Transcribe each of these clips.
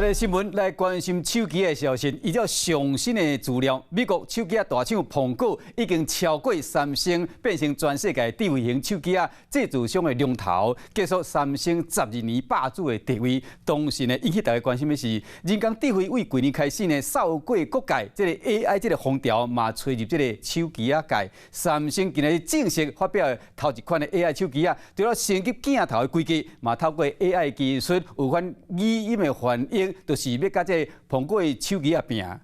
這个新聞來關心手機的消息。依照上新的資料，美國手機大廠蘋果已經超過三星，變成全世界智慧型手機仔製造商的龍頭，結束三星12年霸主的地位。同時呢，引起大家關心的是，人工智慧為舊年開始呢，掃過各界，這個 AI 這个風潮嘛，吹入這个手機仔界。三星今日正式發表的頭一款的 AI 手機仔，除了升級鏡頭的規格，嘛透過 AI 技術有款語音的反應，就是欲佮這個蘋果的手機仔拚。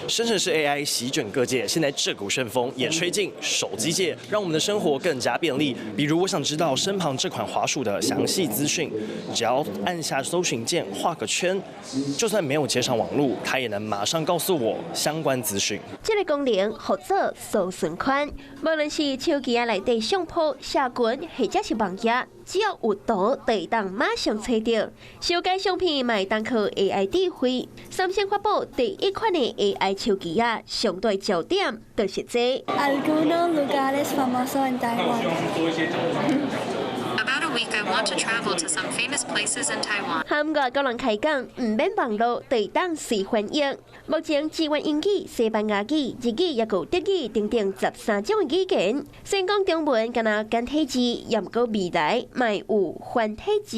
生成式 AI 席捲各界，現在這股旋風也吹進手機界，讓我們的生活更加便利。比如，我想知道身旁這款滑鼠的詳細資訊，只要按下搜尋鍵，畫個圈，就算沒有接上網路，它也能馬上告訴我相關資訊。這个功能號做搜尋圈，無論是手機仔內底相簿、社群，或者是網頁，只要有圖，就會當馬上揣著。修改相片嘛會當靠 AI 智慧。三星發布第一款的 AI 手機仔，上大焦點就是這。 Algunos lugares famosos en Taiwan. About a week, I want to travel to some famous places in Taiwan. 和外國人開講，毋免網路，就會當隨翻譯。目前支援英語、西班牙語、日語，抑閣有德語等等13種的語言。雖然講中文敢若簡體字，也毋過未來嘛會有繁體字。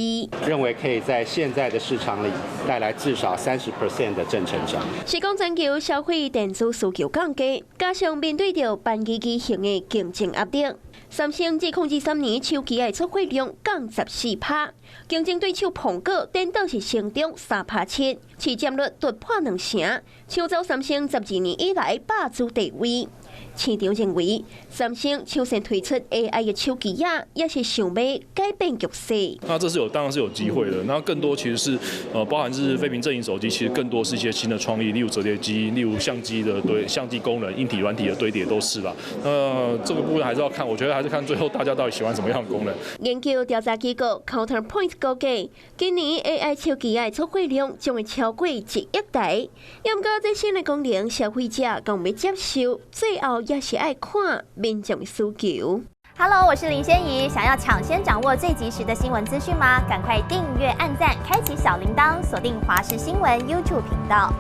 認為可以在現在的市場裡帶來至少30% 的正成長。是講全球消費電子需求降低，加上面對著班機機型的競爭壓力，三星自2023年手機的出貨量降14趴，競爭對手蘋果顛倒是成長3.7%，市佔率突破兩成，搶走三星12年以來霸主地位。市場認為，三星首先推出 AI 的手機仔，也是想欲改變局勢。那這是有，當然是有機會的。那更多其實是，包含是非屏陣營手機，其實更多是一些新的創意，例如摺疊機，例如相機的堆相機功能、硬體、軟體的堆疊都是啦。那這個部分還是要看，我覺得還是看最後大家到底喜歡什麼樣的功能。研究調查機構 Counterpoint 估計，今年 AI 手機仔的出貨量將會超過1億台。毋過這新的功能，消費者敢會接受，最後也是愛看民眾的需求。 Hello，我是林仙怡，想要搶先掌握最及時的新聞資訊嗎？趕快訂閱、按讚、開啟小鈴鐺，鎖定華視新聞 YouTube 頻道。